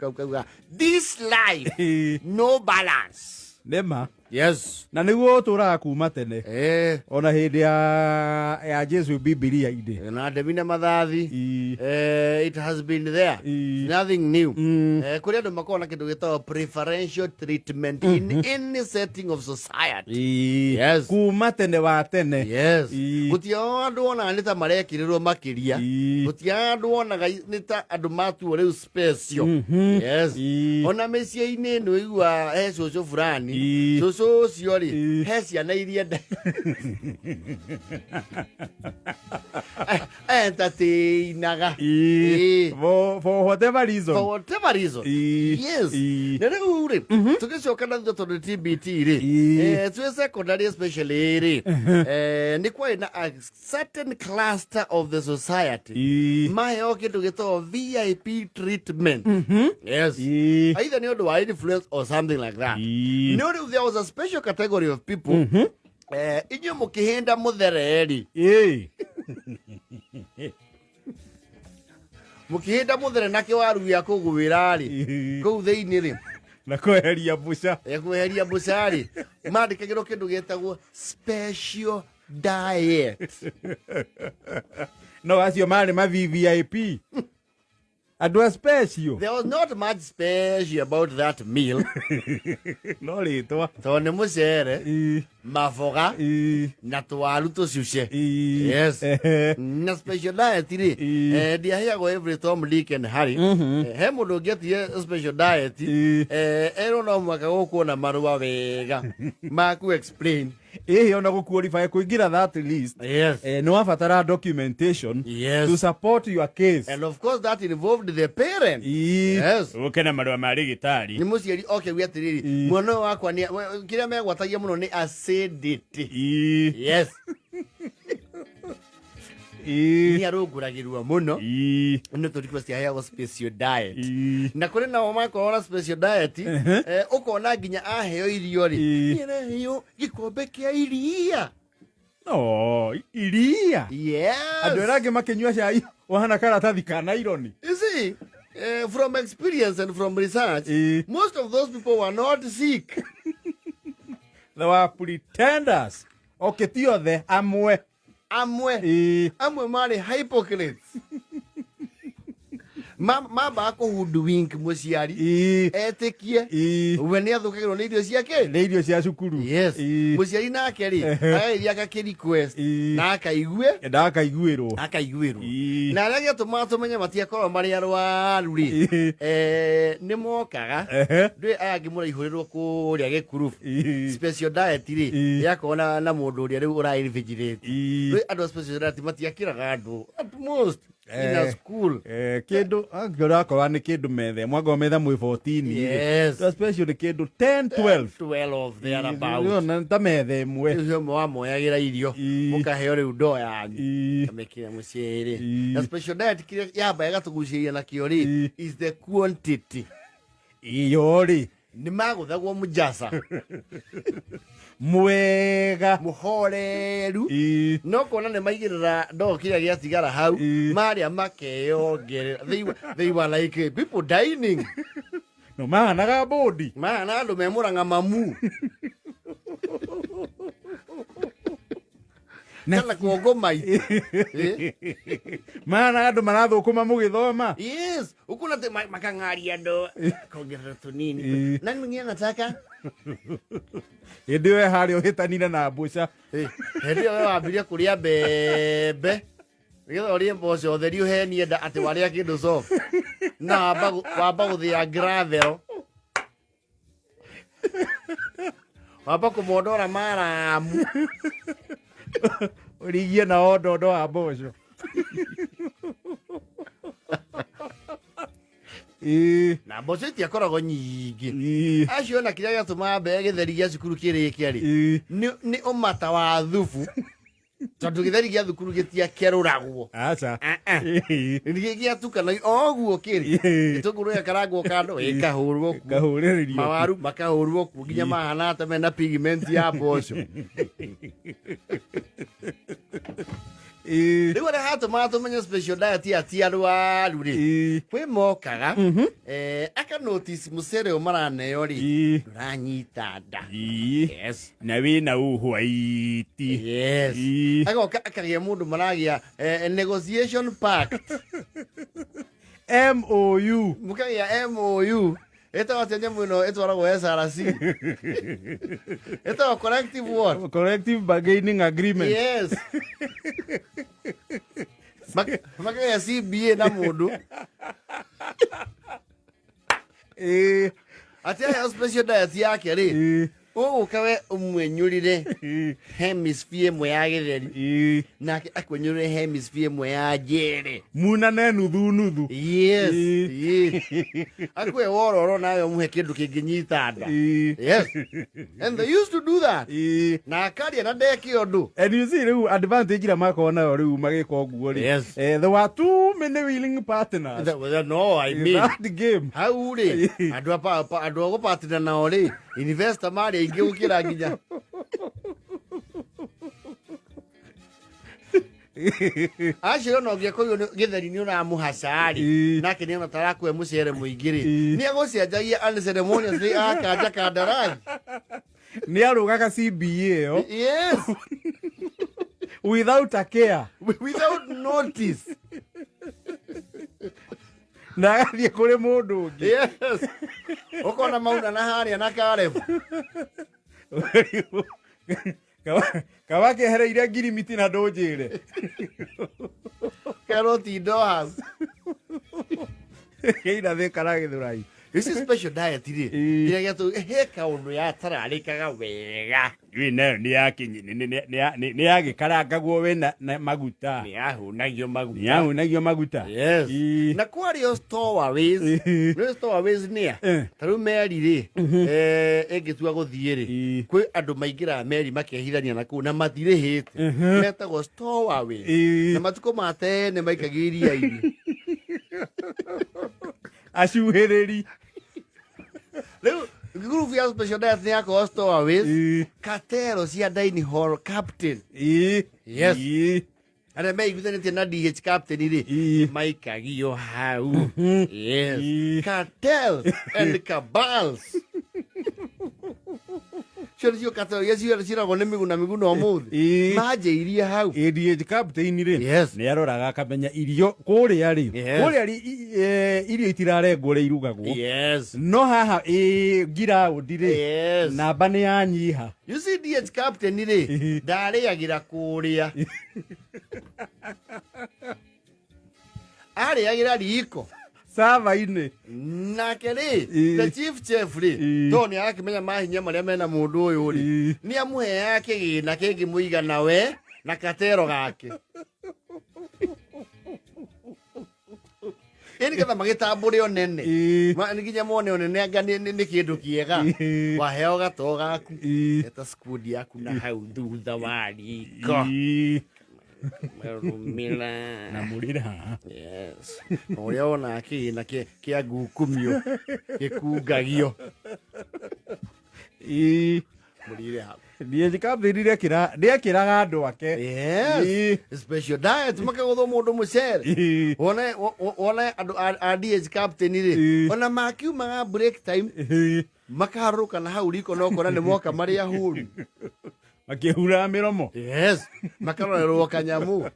kau kauga this life no balance. Nĩma. Yes. Na nĩguo ũtũraga kuma tene. Ona hĩndĩ ya Jesu Bibilia-inĩ. Na ndemi na mathathi. It has been there. Nothing new. Kũrĩ andũ makoragwo na kĩndũ gĩtagwo preferential treatment in any setting of society. Yes. Kuma tene wa tene. Yes. Gũtirĩ andũ wonaga nĩ ta marekĩrĩrwo makĩria. Gũtirĩ andũ wonaga nĩ ta andũ matuo rĩu special. Yes. Ona mĩciĩ-inĩ nĩ ũigua he cũcũ fulani. Cũcũ ũcio rĩ, he ciana iria entertainaga. For whatever reason. For whatever reason. Yes. Na rĩu rĩ, tũgĩcoka na thutha tondũ TBT rĩ, twĩ secondary especially rĩ, nĩ kwarĩ na a certain cluster of the society maheo kĩndũ gĩtagwo VIP treatment. Yes. Either nĩ ũndũ wa influence or something like that. No rĩu there was a special category of people, inyuĩ mũkĩhĩnda mũthereri, mũkĩhĩnda mũthere na kĩwaru gĩa kũgwĩra-rĩ, kũu thĩinĩ rĩ, na kweheria mbuca. Ya kweheria mbuca-rĩ, mandĩkagĩrwo kĩndũ gĩtagwo special diet. No acio marĩ ma VVIP, andũ a special. There was not much special about that meal. No rĩtwa. Tondũ nĩ mũcere, maboga na twaru tũcuce. Yes. Na special diet rĩ, ndiaheagwo every Tom, Dick and Harry. He mũndũ ũngĩetire special diet, erwo no mũhaka gũkuona marũa wega maku explain. Ĩhĩ, ona gũqualify kũingĩra that list, nĩ wabatara documentation to support your case. And of course that involved the parent. Yes. Ũke na marũa ma rĩgĩtarĩ. Nĩ mũciari oke uge atĩrĩrĩ, mwana ũyũ wakwa kĩrĩa megwatagia mũno nĩ acidity. Yes. Nĩ arũngũragĩrwo mũno. Nĩ tũrikwo ciaheagwo special diet. Na kũrĩ nao makorwo na special diet, ũkona nginya aheo irio rĩ, nĩ araheo gĩkombe kĩa iria. No iria. Yes. Andũ arĩa angĩ makĩnyua cai wahana karatathi ka naironi. You see, from experience and from research, most of those people were not sick. They were pretenders. Okay, ti othe, amwe. Amwe. Amwe marĩ hypocrites. Mambaga kũhoodwink mũciari etĩkie we nĩ athũkagĩrwo nĩ irio ciake, nĩ irio cia cukuru. Yes. Mũciari nake rĩ, agagĩthiĩ agakĩ request na akaigue. Na akaiguĩrwo. Akaiguĩrwo. Na arĩa gĩatũmaga tũmenye matiakorwo marĩ arwaru rĩ, nĩ mokaga ndũĩ aya angĩ mũraihũrĩrwo kũrĩa gĩkurubu. Special diet rĩ, yakorwo na mũndũ ũrĩa rĩu ũra invigilate. Ndũĩ andũ a special diet matiakĩraga andũ at most in a school. Kĩndũ angĩkorwo nĩ kĩndũ metha ĩmwe, angorwo metha mwĩ 14 rĩ, ta special nĩ kĩndũ 10 12. 12 thereabout. Ũrona ta metha ĩmwe. Ũcio ũmwe wamoyagĩra irio, mũkaheo rĩu ndoo yanyu, kamĩkĩra mũcere. Na special diet kĩrĩa yamba ĩgatũgucĩrĩria nakĩo rĩ, is the quantity. Iyo rĩ, nĩ magũthagwo mũjaca mwega mũhoreru, no kuona nĩ maigĩrĩra ndoo kĩrĩa gĩatigara hau, marĩa makeyongerera. They were like people dining. No mahanaga bodi. Mahana andũ me mũrang'a mamu kana kuongo maitũ. Mahanaga andũ marathũkũma mũgĩthoma. Yes, ukuna te makang'aria andũ kongerera tũnini. Nani mwingine anataka? Hĩndĩ ĩyo harĩa ũhĩtanire na mbũca. Hĩndĩ ĩyo we wambirie kũrĩa mbembe nĩgetha ũrĩe mboco theri ũhenie nda atĩ warĩa kĩndũ soft, na wamba gũthĩa gravel, wamba kũmondora maramu. Ũrigie na ondondo wa mboco. Na mboco itiakoragwo nyingĩ. Acio ona kĩrĩa gĩatũmaga mbere gĩtheri gĩa cukuru kĩrĩke rĩ, nĩ ũmata wa thubu, tondũ gĩtheri gĩa thukuru gĩtiakerũragwo. Aca. Gĩatukana o ũguo kĩrĩ, gĩtũngũrũ gĩakarangwo kando, gĩkahũrwo kuo. Kahũrĩrĩrio. Mawaru makahũrwo kuo nginya mahana ta mena pigment ya mboco. Rĩu arĩa hatũmaga tũmenye special diet ya ti arwaru rĩ, kwĩ mokaga aka notice mũcere ũyũ maraneo rĩ, ndũranyita nda. Yes. Na wĩna ũhwaiti. Yes. Agoka akagĩa mũndũ maragĩa negotiation pact. MOU. Mũkagĩa MOU. Ĩtagwo atĩa nyamũ ĩno ĩtwaragwo SRC? Ĩtagwo collective what? Collective bargaining agreement. Yes. Makagĩa CBA na mũndũ. Atĩ aheo special diet yake rĩ, ũgũka we ũmwenyũrĩre hemisphere ĩmwe ya gĩtheri, nake akwenyũrĩre hemisphere ĩmwe ya njere. Munane nuthu nuthu. Yes. Yes. Akwe wororo nawe ũmũhe kĩndũ kĩngĩnyita nda. Yes. And they used to do that. Na akaria na ndeke ũndũ. And you see rĩu advantage ĩrĩa makoragwo nayo rĩu magĩka ũguo rĩ. Yes. There were too many willing partners. No, I in mean, that game. Hau rĩ, andũ a andũ a gũpatina nao rĩ, investor marĩ aingĩ gũkĩra nginya. Acio ona ũngĩakorirwo gĩtheri nĩ ũramũhaca rĩ, nake nĩ ona tarakũhe mũcere mũingĩ rĩ, nĩ agũcenjagia unceremoniously akanja kandarathi. Nĩ arũgaga CBA ĩyo. Yes. Without a care. Without notice. Na agathiĩ kũrĩ mũndũ ũngĩ. Yes. Ũkona mauna na harĩa na karebu. Kaba kehereire ngirimiti na ndũnjĩre. Kerwo tindo hau. Kĩina thĩka na gĩthũrai. This is special diet rĩ. Kĩrĩa gĩatũ he kaũndũ yatararĩkaga wega. Ĩ nayo nĩ nĩ yagĩkarangagwo we na maguta. Nĩ yahũnagio maguta. Nĩ yahũnagio maguta. Yes. Na kwarĩ o stowaways. Nĩ stowaways nĩ a? Ta rĩu meri rĩ, ĩngĩtua gũthiĩ rĩ, kwĩ andũ maingĩraga meri makehithania na kũu na matirĩhĩte. Metagwo stowaways. Na matukũ ma tene maikagio iria-inĩ. Acuhĩrĩri. Rĩu group ya special diet nĩ yakorwo stowaways. Katero cia dining hall captain. Yes. Arĩa meiguithanĩtie na DH captain rĩ, maikagio hau. Yes. Cartels and cabals. Cio nĩcio cartel iria ciragwo nĩ Miguna Miguna ũmũthĩ. Manjĩirie hau. ADH captain rĩ, Yes. nĩ aroraga akamenya irio kũrĩa rĩ, Yes. kũrĩa rĩ, irio itirarengwo ũrĩa irugagwo. Yes. No haha ngiraũndi rĩ, Yes. namba nĩ yanyiha. You see DH captain rĩ, ndarĩagĩra kũrĩa. Arĩagĩra riko. Sava-inĩ. Nake rĩ, the chief chef rĩ, tondũ nĩ arakĩmenya mahinya marĩa mena mũndũ ũyũ rĩ, nĩ amũheaga kĩgĩna kĩngĩmũigana we na katero gake. Ĩ nĩgetha magĩtambũre ũnene. Nĩ nginya mone ũnene anga nĩ kĩndũ kĩega. Waheo gatoo gaku. Eta squad yaku na hau thutha wa riko. Marũmĩra. Na mũrĩra haha. Yes. Na ũrĩa wonaga kĩgĩna kĩa ngukumio gĩkungagio. Mũrĩre hau. DH captain nĩekĩraga andũ ake. Yes. Special diet makagũthwo mũndũ mũcere. Wone andũ a DH captain rĩ, ona makiumaga break time, makarũrũka na hau riko no kona nĩ moka marĩ ahũnu. Makĩhuraga mĩromo. Yes. Makarorerwo kanyamũ.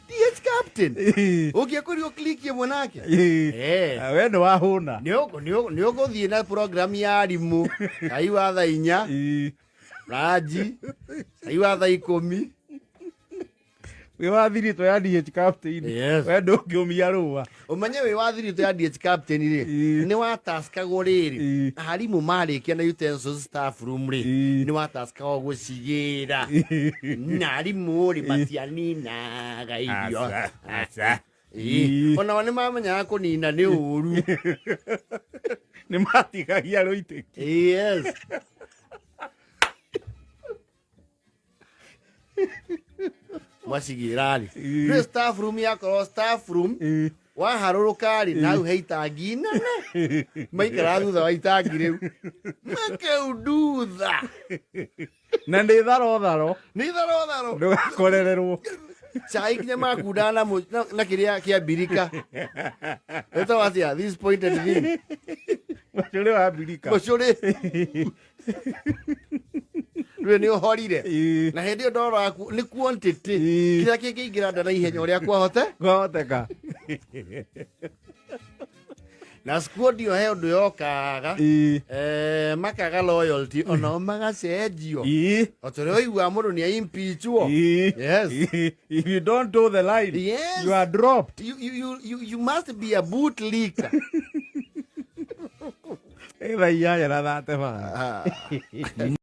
DH captain. Ũngĩakorirwo click ĩmwe nake. We nĩ wahũna. Nĩ ũgũthiĩ na program ya arimũ. Cai wa thaa inya. Ranji. Cai wa thaa ikũmi. Wĩ wa thiritũ ya DH captain. Yes. We ndũngĩũmia rũa. Ũmenye wĩ wa thiritũ ya DH captain rĩ, nĩ wataskagwo rĩrĩ. Arimũ marĩkia na utensils staff room rĩ, nĩ wataskagwo gũcigĩra. Na arimũ rĩ, matianinaga irio. Aca, aca. Onao nĩ mamenyaga kũnina nĩ ũru. Nĩ matigagia rũitĩki. Yes. Mwacigĩra rĩ. Rĩu staff room yakorwo staff room, Waharũrũka rĩ, na hau he itangi inene, maikara thutha wa itangi rĩu makeundutha. Na nĩ tharo tharo. Nĩ tharo tharo. Ndũgakorererwo. Cai nginya makundaga na kĩrĩa kĩa mbirika ĩtagwo atĩa, this pointed thing? Mũcũrĩ wa mbirika. Mũcũrĩ rĩu nĩ ũhorire. Na hĩndĩ ĩyo ndoro nĩ quantity kĩrĩa kĩngĩingĩra nda na ihenya ũrĩa kwahote. Kwahoteka. Na squad ĩyo he ũndũ yokaga. Makaga loyalty, onao magacenjio. O ta ũrĩa ũiguaga mũndũ nĩ aimpeachwo. Yes. If you don't toe the line, you are dropped. You must be a boot licker. Thaa 8:35. Ah.